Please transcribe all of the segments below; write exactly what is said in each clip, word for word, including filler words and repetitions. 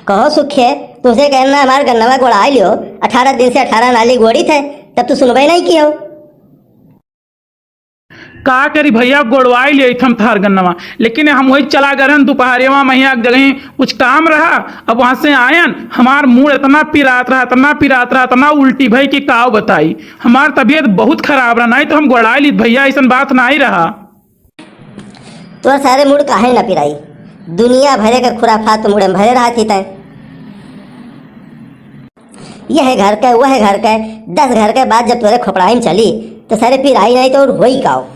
कहो सुखे, तुमसे कहना हमार गन्नवा गोड़ाई लियो, अठारह दिन से अठारह नाली गोड़ी थे, तब तू सुनबे नहीं कियो। का करी भैया, गोड़वाई लियो थम थार गन्नवा, लेकिन हम वही चला गए रहन दोपहरिया में, यहाँ एक जगह कुछ काम रहा। अब वहाँ से आयन, हमार मूड़ इतना पिरात रहा, इतना पिरात रहा, इतना उल्टी भई कि काव बताई। हमार तबीयत बहुत खराब रहा, नहीं तो हम गोड़ाई लीत भैया, ऐसन बात नहीं रहा। तोर सारे मूड़ काहे ना पिराई, दुनिया भरे के खुराफात तो मूड़ में भरे रहा थी तय। यह घर के, वह घर के, दस घर के बात जब तोरे खोपड़ाई में चली, तो सारे पिराई नहीं तो और होई काव।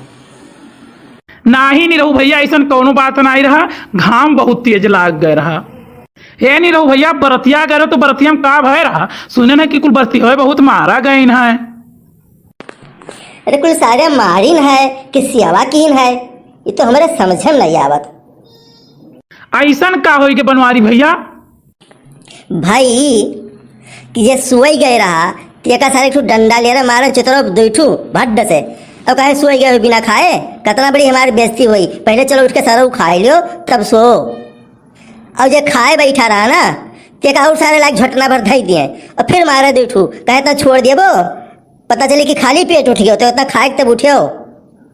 नाही निरहू भैया, ऐसन कौनो बात नाही रहा, घाम बहुत तेज लाग गए रहा। हे निरहू भैया, बरतिया गए रहो तो बरतिया में का भय रहा? सुने ना कि कुल बरतिया बहुत मारा गए है। अरे कुल सारे मारिन है कि सेवा कीन है, ये तो हमारे समझ में नहीं आवत। ऐसन का होई के बनवारी भैया? भाई कि जे सोई गए रहा, तेका सारे एक ठो डंडा ले रहा, मारे चतरो दुई ठो भड्ड से। और कहे सोई गए हो बिना खाए, कितना बड़ी हमारी बेइज्जती हुई। पहले चलो उठ के सारा खाए लियो, तब सो। और जे खाए बैठा रहा ना, तेका और सारे लाग झटना भर धई दिए और फिर मारे दुई ठो, कहे तो छोड़ देबो। पता चली कि खाली पेट उठ गयो, तो इतना खाए के तब उठ्यो।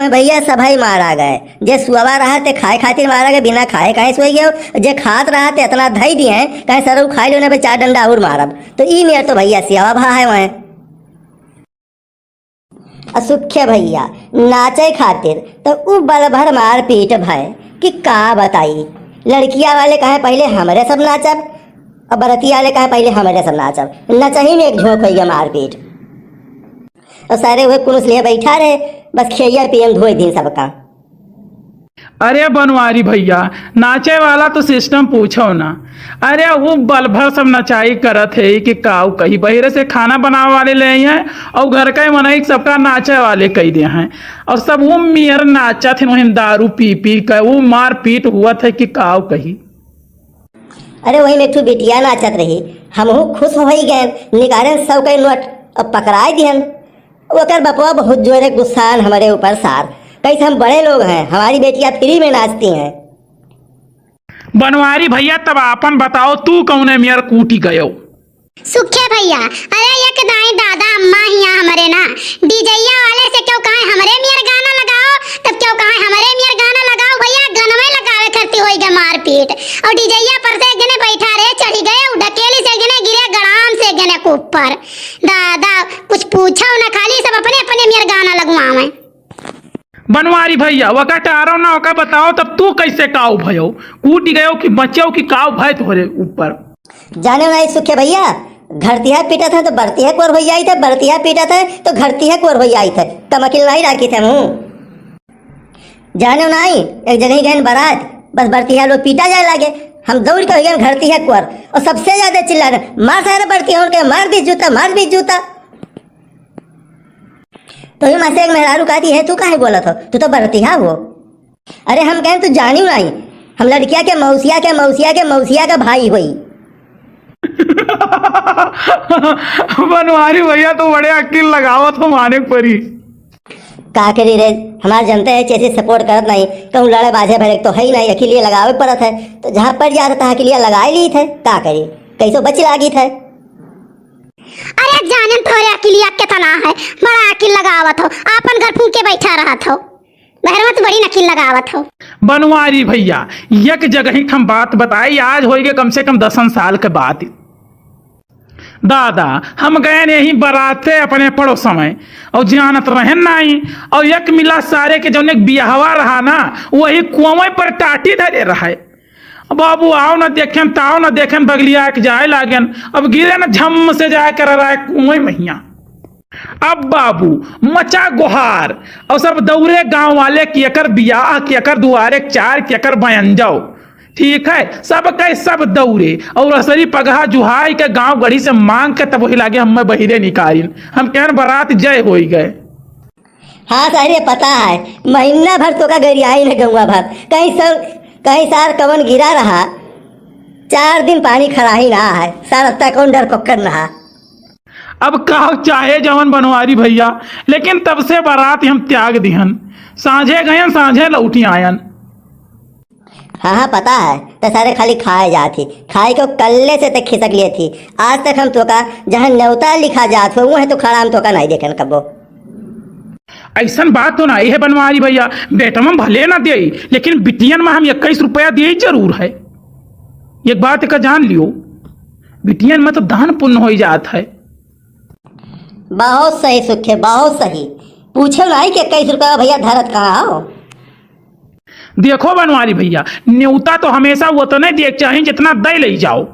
भैया सभाई मारा गए, जे सुअवा रहा ते खाए खातिर मारा गए, बिना खाए काहे सोई गयो? जे खात रहा ते इतना धई दिए, कहे सरऊ खाए लो ना, बे चार डंडा और मारब। तो ई मेर तो भैया सियावा भा है वहाँ। असुख्या भैया नाचे खातिर तो उ बल भर मारपीट भय कि का बताई। लड़किया वाले कहे पहले हमरे सब नाचब, और बरतिया वाले कहे पहले हमरे सब नाचब। नचही में एक झोंक होई गया मारपीट। और सारे वह कुरुस लिए बैठा रहे, बस खेइया पियन धोए दिन सबका। अरे बनवारी भैया, नाचे वाला तो सिस्टम पूछो ना। अरे वो बल भर सब नचाई करत है कि काऊ कही, बहिरे से खाना बनावे वाले ले आई हैं और घर का ही मनई सबका नाचे वाले कही दे हैं। और सब वो मेर नाचत हैं, वहीं दारू पी पी के वो मारपीट हुआ था कि काऊ कही। अरे वही में एक ठो बिटिया नाचत रही, हमहू खुश होई गए, निकारे सौ के नोट और पकड़ाई दिहन। ओकर बपवा बहुत जोरे गुस्सान हमरे ऊपर सार, कैसे हम बड़े लोग हैं, हमारी बेटियां फ्री में नाचती हैं। बनवारी भैया, तब आपन बताओ, तू कौने मेर कूटी गयो? सुखे भैया, अरे एक दाई दादा अम्मा हिया हमरे ना, डीजैया वाले से क्यों कहे हमरे मेर गाना लगाओ, तब क्यों कहे हमरे मेर गाना लगाओ भैया, गनवे लगावे खरती होई गए मारपीट। और डीजैया पर से एक जने बैठा रहे, चढ़ी गए, उ ढकेली से एक जने गिरे, गड़ाम से एक जने के ऊपर। दादा, कुछ पूछो ना, खाली सब अपने अपने मेर गाना लगवावे। बनवारी भैया, वका टारो ना, वका बताओ, तब तू कैसे काव भयो? कूटी गयो कि बच्यो कि काव भय तोहरे ऊपर? जाने नहीं सुखे भैया, घरतिया पीटत है तो बरतिया कोर हो जाई थे, बरतिया पीटत है तो घरतिया कोर हो जाई थे। कम अकिल नहीं राखी थे मुँह। जाने नहीं, एक जगह गए बारात, बस बरतिया लोग पीटा जाए लागे, हम दौड़ के हो गए घरतिया कोर, और सबसे ज्यादा चिल्ला रहे, "मार सारे बरतिया के, मार भी जूता, मार भी जूता।" तो ही मासे एक मेहरारू कहती है, "तू काहे बोलत हो? तू तो बरतिहा हो।" अरे हम कहें, "तू जानियो नहीं, हम लड़किया के मौसिया के मौसिया के मौसिया का भाई होई।" बनवारी भैया तो बड़े अकिल लगावत हो, माने परी। का करी रे, हमार जनता है, जैसे सपोर्ट करत नहीं, कहूँ लड़े बाझे भरे तो है ही नहीं, अकिलिया लगावे पड़त है, तो जहाँ पड़ जात है, तहाँ अकिलिया लगाए ली थे, का करी, कैसो बच लागी थे। अरे जानेन तोहरे अकिलिया केतना है, बड़ा अकिल लगावत हो, आपन घर फूंक के बैठा रहत हो, बहरवा तो बड़ी नकिल लगावत हो। बनवारी भैया, एक जगह ही हम बात बताई, आज होई गए कम से कम दसन साल के बाद। दादा, हम गए यही बराते अपने पड़ोस में, और जानत रहन नहीं, और एक मिला सारे के जौन एक बियाहवा रहा ना, वही कुआं पर टाटी धरे रहे। बाबू आओ न देखेन, ताओ न देखेन, बगलिया के जाए लागेन। अब गिरे न झम से जाए कर रहा है कुएं महिया। अब बाबू मचा गुहार, और सब दौरे गांव वाले कि एकर बियाह, कि एकर दुआरे चार, कि एकर बयन जाओ। ठीक है, सब कहे सब दौरे, और असरी पगहा जुहाई के गांव गढ़ी से मांग के तब वही लागे हमें बहिरे निकालिन। हम कहन बरात जय होई गए। हाँ सारे पता है, महीना भर तोका गरियाई न गौवा भर, कहीं सर, कहीं सार कवन गिरा रहा, चार दिन पानी खराही ना है, सार अत्ता कौन डर कोकर नहा। अब का चाहे जवन बनवारी भैया, लेकिन तब से बारात हम त्याग दिहन, साँझे गयन साँझे लौटी आयन। हाँ, हाँ, पता है, ते सारे खाली खाए जात ही, खाए को कल्ले से ते खिसक लिए थी। आज तक हम तोका जहाँ न्योता लिखा जात हो, वहीं तो खड़ा हम तोका नहीं देखन कब्बो। ऐसन बात तो नहीं है बनवारी भैया, बेटवन भले ना देई, लेकिन बिटियन में हम इक्कीस रुपया देई जरूर है। एक बात का जान लियो, बिटियन में तो दान पुण्य हो जात है। बहुत सही सुखे, बहुत सही। पूछो नहीं कि इक्कीस रुपया भैया धरत कहाँ हो? देखो बनवारी भैया, न्योता तो हमेशा उतने देक चाही जितना दे ले जाओ।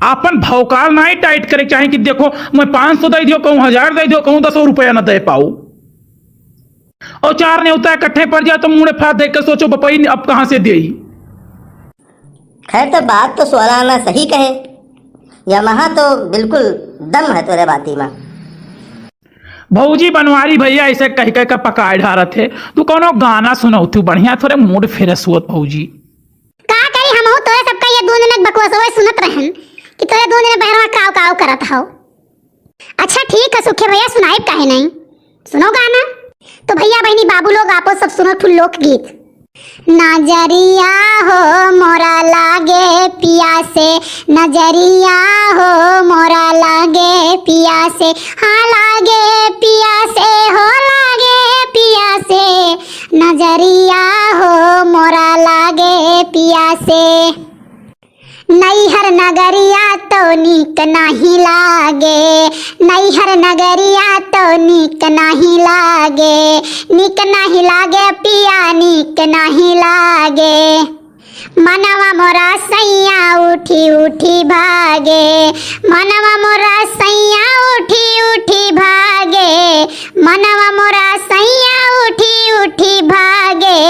आपन भौकाल नाहीं टाइट करेक चाही कि देखो, मैं पाँच सौ दे दियो, कहूँ हजार दे दियो, कहूँ दसो रुपया न दे पाऊ। और चार न्योता इकट्ठे पड़ जाए तो मुड़े फाड़ देख के सोचो, बपई अब कहाँ से देई? खैर, तो बात तो सोलह आना सही कहे, या महा तो बिल्कुल दम है तोरे बाती में। भौजी बनवारी भैया ऐसे कह कह के पकाए ढारत है। तू कौनो गाना सुनौतू बढ़िया, थोरे mood fresh होत भौजी। का करी, हमहू तोरे सबका ये दू दिन बकवासवा सुनत रहन कि तोरे दू दिन बहरवा काव काव करत हौ। अच्छा ठीक है सुखे भैया, सुनाइब काहे नहीं, सुनो गाना। तो भैया बहिनी बाबू लोग आपो सब सुनो ठू लोकगीत। नजरिया हो मोरा लागे पियासे, नजरिया हो मोरा लागे पियासे, हाँ लागे पियासे, हो लागे पियासे, नजरिया हो मोरा लागे पियासे। नैहर नगरिया तो नीक नाही लागे, नैहर नगरिया तो नीक नाही लागे, नीक नाही लागे पिया नीक नाही लागे। मनवा मोरा सैया उठी उठी भागे, मनवा मोरा सैया उठी उठी भागे, मनवा मोरा सैया उठी उठी भागे।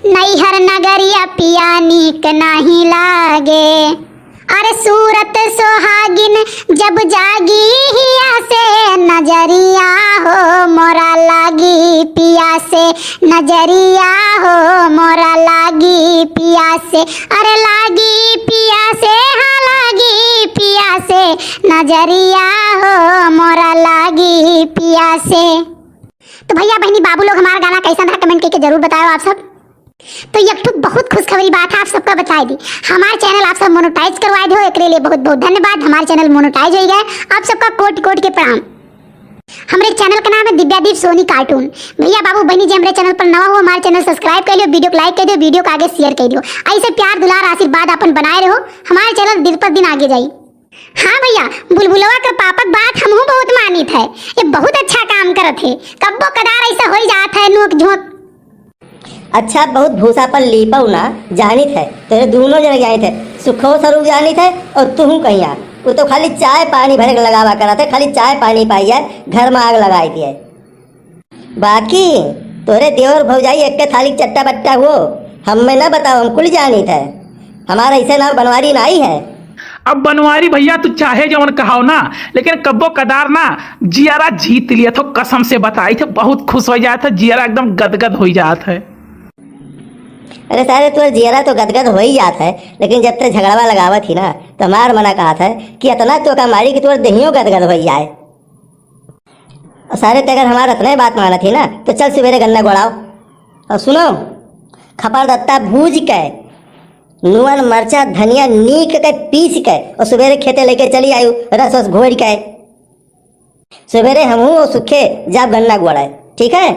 नैहर नगरिया पिया नीक नाही लागे। अरे सूरत सोहागिन जब जागी हिया से, नजरिया हो मोरा लागी पियासे, नजरिया हो मोरा लागी पियासे, अरे लागी पियासे, हाँ लागी पियासे, नजरिया हो मोरा लागी पियासे। तो भैया बहिनी बाबू लोग हमारा गाना कैसन रहा comment करके जरूर बताओ आप सब। तो एक ठो बहुत खुशखबरी बात है, आप सबका बताई दी, हमार channel आप सब monetize करवाए दो, एकरे लिए बहुत बहुत धन्यवाद। हमार channel monetize हो गया, आप सबका कोटि कोटि के प्रणाम। हमरे channel का नाम है दिव्यादीप सोनी cartoon। भैया बाबू बहिनी जे हमरे channel पर नवा हो, हमार channel subscribe कर लियो, video को like कर दियो, video को आगे share कर दियो। ऐसे प्यार दुलार आशीर्वाद अपन बनाए रहो, हमार channel दिन पर दिन आगे जाई। हाँ भैया, बुलबुलवा के पापा के बात हमहू बहुत मानित है, ये बहुत अच्छा काम करत है। कब्बो कदार ऐसा होई जात है नोक झोंक। अच्छा, बहुत भूसा पर लीपऊ ना जानित है, तोरे दोनों जने जानित है, सुखो सरू जानित है और तुहू कहिया। वो तो खाली चाय पानी भरे के लगावा करत है, खाली चाय पानी पाई है, घर में आग लगाई दिए। बाकी तोरे देवर भौजाई एक के थाली के चट्टा बट्टा हुओ, हमें ना बताओ, हम कुल जानित है। हमारा ऐसे नाम बनवारी नाई है। अब बनवारी भैया तू चाहे जवन कहाओ ना, लेकिन कब्बो कदार ना जियारा जीत लिया थो, कसम से बताई थे, बहुत खुश हो जात है, जियारा एकदम गदगद हो जात है। अरे सारे तोर जियारा तो गदगद हो ही जात है, लेकिन जब ते झगड़वा लगावत ही ना तो हमार मना कहत है कि इतना तोका मारी कि तोर देहियो गदगद हो जाए। और सारे ते अगर हमार इतने बात मानत ही ना, तो चल सुबेरे गन्ना गोड़ाओ। और सुनो, खपरदत्ता भूज के, नून, मरचा, धनिया नीक के पीस के, और सुबेरे खेते लेके चली आयु, रस वस घोर के। सुबेरे हमहू और सुखे जाब गन्ना गोड़े, ठीक है?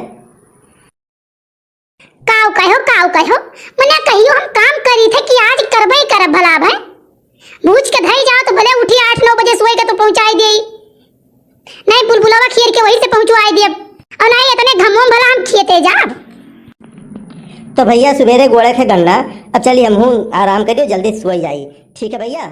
काव कहो, काव कहो, मने कहियो हम काम करी थे कि आज करबे ही करब भला भाई। भूज के धई जाओ तो भले उठी आठ नौ बजे सोए के तो पहुँचाई देई। नहीं बुलबुलवा खीर के वही से पहुँचवाई देब। और नहीं इतने घमो में भला हम खेते जाब। तो भैया सुबेरे गोड़े थे गन्ना, अब चली हमहू आराम करियो, जल्दी सोई जाई। ठीक है भैया।